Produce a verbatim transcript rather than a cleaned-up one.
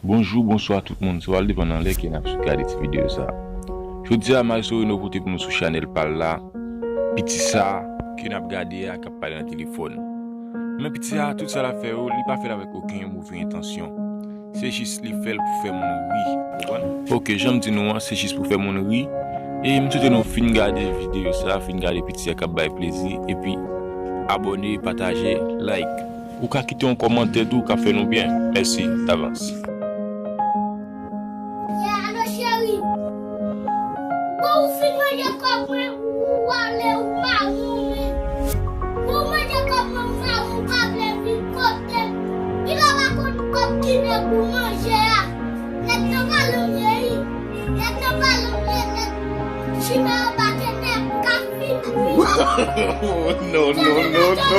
Bonjou, bonswa tout moun, sa va, l depann nan lè ke n ap gade ti videyo sa. Jodi a, Maestro Reno pote pou nou sou chanèl pa l la, piti sa ke n ap gade a k ap pale nan telefòn. Men piti sa, tout sa l ap fè yo, li pa fè l avèk okenn move entansyon. Se jis li fè l pou fè moun ri. Ou konprann? Ok, jan m di nou an, se jis pou fè moun ri. E m swete nou fin gade videyo sa, fin gade piti a k ap bay plezi. Epi, abòne, pataje, like. Ou ka kite yon kòmantè tou, ka fè nou byen. Mèsi davans. Yeah, alo cheri. Bon, ou fin manje kòb mwen, ou ale, ou mari w, men. Bon, ou manje kòb mwen, ou mari w pa vle vin kote m. Kilè w pa konn kòb ki nèg ou manje a. Nèg nan pale m ye, wi. Nèg nan pale m ye, nèg chimè anba tè nèg ka fin, wi. No, no, no, no.